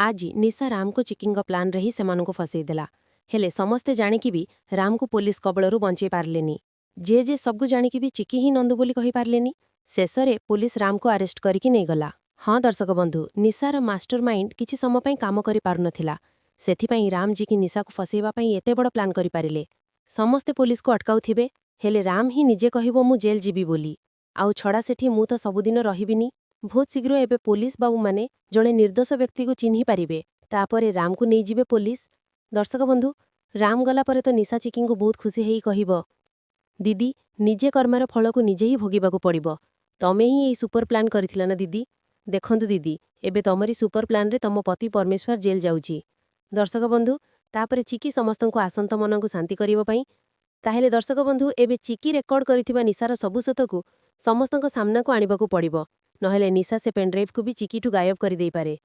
ଆଜି ନିଶା ରାମକୁ ଚିକିଙ୍କ ପ୍ଲାନ୍ରେ ହିଁ ସେମାନଙ୍କୁ ଫସେଇଦେଲା। ହେଲେ ସମସ୍ତେ ଜାଣିକି ବି ରାମକୁ ପୋଲିସ କବଳରୁ ବଞ୍ଚେଇ ପାରିଲେନି। ଯେ ଯେ ସବୁ ଜାଣିକି ବି ଚିକି ହିଁ ନନ୍ଦୁ ବୋଲି କହିପାରିଲେନି। ଶେଷରେ ପୋଲିସ ରାମକୁ ଆରେଷ୍ଟ କରିକି ନେଇଗଲା। ହଁ ଦର୍ଶକ ବନ୍ଧୁ, ନିଶାର ମାଷ୍ଟର ମାଇଣ୍ଡ କିଛି ସମୟ ପାଇଁ କାମ କରିପାରୁନଥିଲା। ସେଥିପାଇଁ ରାମ ଯିକି ନିଶାକୁ ଫସେଇବା ପାଇଁ ଏତେ ବଡ଼ ପ୍ଲାନ୍ କରିପାରିଲେ। ସମସ୍ତେ ପୋଲିସକୁ ଅଟକାଉଥିବେ, ହେଲେ ରାମ ହିଁ ନିଜେ କହିବ ମୁଁ ଜେଲ୍ ଯିବି ବୋଲି। ଆଉ ଛଡ଼ା ସେଠି ମୁଁ ତ ସବୁଦିନ ରହିବିନି। ବହୁତ ଶୀଘ୍ର ଏବେ ପୋଲିସ ବାବୁମାନେ ଜଣେ ନିର୍ଦ୍ଦୋଷ ବ୍ୟକ୍ତିକୁ ଚିହ୍ନି ପାରିବେ। ତାପରେ ରାମକୁ ନେଇଯିବେ ପୋଲିସ। ଦର୍ଶକ ବନ୍ଧୁ, ରାମ ଗଲା ପରେ ତ ନିଶା ଚିକିଙ୍କୁ ବହୁତ ଖୁସି ହେଇ କହିବ, "ଦିଦି, ନିଜେ କର୍ମର ଫଳକୁ ନିଜେ ହିଁ ଭୋଗିବାକୁ ପଡ଼ିବ। ତମେ ହିଁ ଏଇ ସୁପର ପ୍ଲାନ୍ କରିଥିଲ ନା ଦିଦି? ଦେଖନ୍ତୁ ଦିଦି, ଏବେ ତମରି ସୁପର ପ୍ଲାନ୍ରେ ତମ ପତି ପରମେଶ୍ୱର ଜେଲ୍ ଯାଉଛି।" ଦର୍ଶକ ବନ୍ଧୁ, ତାପରେ ଚିକି ସମସ୍ତଙ୍କୁ ଆସନ୍ତ ମନକୁ ଶାନ୍ତି କରିବା ପାଇଁ। ତାହେଲେ ଦର୍ଶକ ବନ୍ଧୁ, ଏବେ ଚିକି ରେକର୍ଡ କରିଥିବା ନିଶାର ସବୁ ସତକୁ ସମସ୍ତଙ୍କ ସାମ୍ନାକୁ ଆଣିବାକୁ ପଡ଼ିବ, ନହେଲେ ନିଶା ସେ ପେନ୍ଡ୍ରାଇଭ୍କୁ ବି ଚିକିଠୁ ଗାୟବ କରିଦେଇପାରେ।